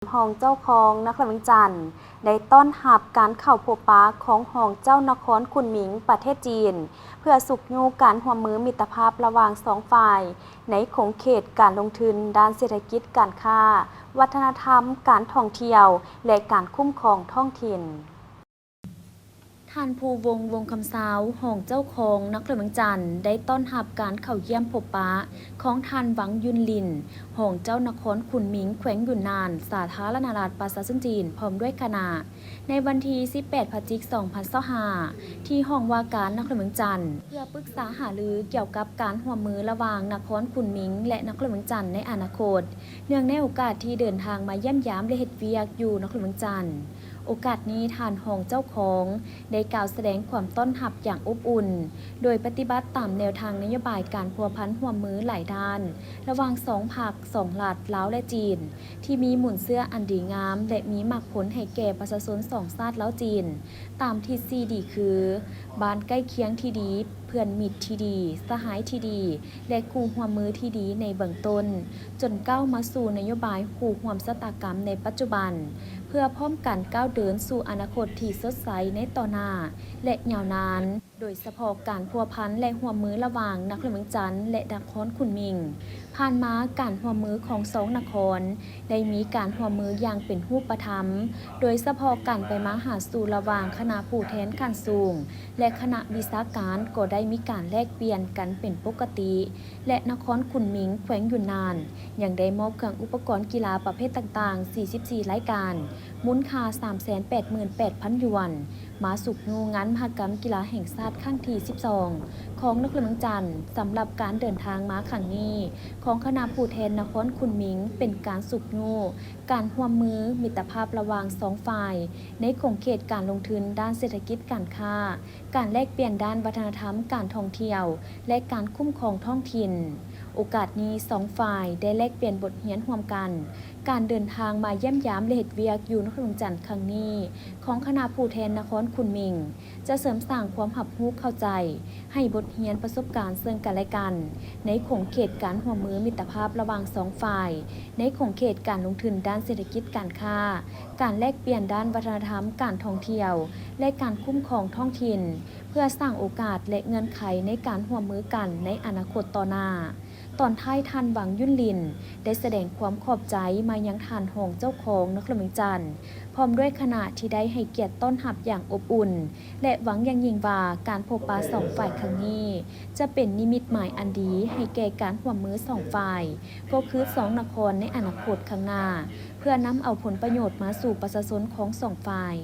ຮອງເຈົ້າຄອງນະຄອນຫຼວງວຽງຈັນ ໄດ້ຕ້ອນຮັບການເຂົ້າພົບປະຂອງຮອງເຈົ້ານະຄອນຄຸນໝິງປະເທດຈີນ ເພື່ອຊຸກຍູ້ການຮ່ວມມືມິດຕະພາບລະຫວ່າງສອງຝ່າຍ ໃນຂົງເຂດການລົງທຶນດ້ານເສດຖະກິດ, ການຄ້າ, ວັດທະນະທຳ, ການທ່ອງທ່ຽວ ແລະ ການຄຸ້ມຄອງທ້ອງຖິ່ນ. ທ່ານ ພູວົງ ວົງຄຳຊາວ ຮອງເຈົ້າຄອງນະຄອນຫຼວງວຽງຈັນ ໄດ້ຕ້ອນຮັບການເຂົ້າຢ້ຽມພົບປະຂອງທ່ານ ວັງ ຍຸນລິນ ຮອງເຈົ້ານະຄອນຄຸນໝິງ ແຂວງຢຸນນານ ສາທາລະນະລັດປະຊາຊົນຈີນ ພ້ອມດ້ວຍຄະນະ ໃນວັນທີສິບແປດ ພະຈິກ ສອງພັນຊາວຫ້າ ທີ່ຫ້ອງວ່າການນະຄອນຫຼວງວຽງຈັນ ເພື່ອປຶກສາຫາລືກ່ຽວກັບການຮ່ວມມືລະຫວ່າງນະຄອນຂຸນໝິງ ແລະ ນະຄອນຫຼວງວຽງຈັນໃນອະນາຄົດ, ເນື່ອງໃນໂອກາດທີ່ເດີນທາງມາຢ້ຽມຢາມ ແລະ ເຮັດວຽກຢູ່ນະຄອນຫຼວງວຽງຈັນ. ໂອກາດນີ້ ທ່ານຮອງເຈົ້າຄອງໄດ້ກ່າວສະແດງຄວາມຕ້ອນຮັບຢ່າງອົບອຸ່ນ, ໂດຍປະຕິບັດຕາມແນວທາງນະໂຍບາຍການພົວພັນຮ່ວມມືຫຼາຍດ້ານ ລະຫວ່າງສອງພັກ, ສອງລັດ, ລາວ ແລະ ຈີນ ທີ່ມີມູນເຊື້ອອັນດີງາມ ແລະ ມີໝາກຜົນໃຫ້ແກ່ປະຊາຊົນສອງຊາດລາວ-ຈີນ ຕາມທິດສີ່ດີ ຄື ບ້ານໃກ້ຄຽງທີ່ດີ, ເພື່ອນມິດທີ່ດີ, ສະຫາຍທີ່ດີ ແລະ ຄູ່ຮ່ວມມືທີ່ດີໃນເບື້ອງຕົ້ນ, ຈົນກ້າວມາສູ່ນະໂຍບາຍຄູ່ຮ່ວມຊະຕາກຳໃນປັດຈຸບັນ, ເພື່ອພ້ອມກັນກ້າວເດີນສູ່ອະນາຄົດທີ່ສົດໃສໃນຕໍ່ໜ້າ ແລະ ຍາວນານ. ໂດຍສະເພາະການພົວພັນ ແລະ ຮ່ວມມືລະຫວ່າງນະຄອນຫຼວງວຽງຈັນ ແລະ ນະຄອນຂຸນໝິງ, ຜ່ານມາການຮ່ວມມືຂອງສອງນະຄອນໄດ້ມີການຮ່ວມມືຢ່າງເປັນຮູບປະທຳ, ໂດຍສະເພາະການໄປມາຫາສູ່ລະຫວ່າງຄະນະຜູ້ແທນຂັ້ນສູງ ແລະ ຄະນະວິຊາການກໍໄດ້ມີການແລກປ່ຽນກັນເປັນປົກກະຕິ ແລະ ນະຄອນຂຸນໝິງ ແຂວງຢຸນນານ ຍັງໄດ້ມອບເຄື່ອງອຸປະກອນກິລາປະເພດຕ່າງໆ ສີ່ສິບສີ່ລາຍການ ມູນຄ່າສາມແສນແປດໝື່ນແປດພັນຢວນ ມາຊຸກຍູ້ງານມະຫະກຳກິລາແຫ່ງຊາດຄັ້ງທີສິບສອງ ຂອງນະຄອນຫຼວງວຽງຈັນ. ສຳລັບການເດີນທາງມາຄັ້ງນີ້ຂອງຄະນະຜູ້ແທນນະຄອນຂຸນໝິງ ເປັນການຊຸກຍູ້ການຮ່ວມມືມິດຕະພາບລະຫວ່າງສອງຝ່າຍ ໃນຂົງເຂດການລົງທຶນດ້ານເສດຖະກິດ, ການຄ້າ, ການແລກປ່ຽນດ້ານວັດທະນະທຳ, ການທ່ອງທ່ຽວ ແລະ ການຄຸ້ມຄອງທ້ອງຖິ່ນ. ໂອກາດນີ້ ສອງຝ່າຍໄດ້ແລກປ່ຽນບົດຮຽນຮ່ວມກັນ. ການເດີນທາງມາຢ້ຽມຢາມ ແລະ ເຮັດວຽກຢູ່ນະຄອນຫຼວງວຽງຈັນຄັ້ງນີ້ ຂອງຄະນະຜູ້ແທນນະຄອນຂຸນໝິງ ຈະເສີມສ້າງຄວາມຮັບຮູ້ເຂົ້າໃຈ, ໃຫ້ບົດຮຽນປະສົບການເຊິ່ງກັນແລະກັນ ໃນຂົງເຂດການຮ່ວມມືມິດຕະພາບລະຫວ່າງສອງຝ່າຍ, ໃນຂົງເຂດການລົງທຶນດ້ານເສດຖະກິດ, ການຄ້າ, ການແລກປ່ຽນດ້ານວັດທະນະທຳ, ການທ່ອງທ່ຽວ ແລະ ການຄຸ້ມຄອງທ້ອງຖິ່ນ, ເພື່ອສ້າງໂອກາດ ແລະ ເງື່ອນໄຂໃນການຮ່ວມມືກັນໃນອະນາຄົດຕໍ່ໜ້າ. ຕອນທ້າຍ ທ່ານ ວັງ ຍຸນລິນ ໄດ້ສະແດງຄວາມຂອບໃຈມາຍັງທ່ານຮອງເຈົ້າຄອງນະຄອນຫຼວງວຽງຈັນ ພ້ອມດ້ວຍຄະນະທີ່ໄດ້ໃຫ້ກຽດຕ້ອນຮັບຢ່າງອົບອຸ່ນ ແລະ ຫວັງຢ່າງຍິ່ງວ່າການພົບປະສອງຝ່າຍຄັ້ງນີ້ ຈະເປັນນິມິດໝາຍອັນດີໃຫ້ແກ່ການຮ່ວມມືສອງຝ່າຍ, ກໍຄືສອງນະຄອນໃນອະນາຄົດຂ້າງໜ້າ, ເພື່ອນຳເອົາຜົນປະໂຫຍດມາສູ່ປະຊາຊົນຂອງສອງຝ່າຍ.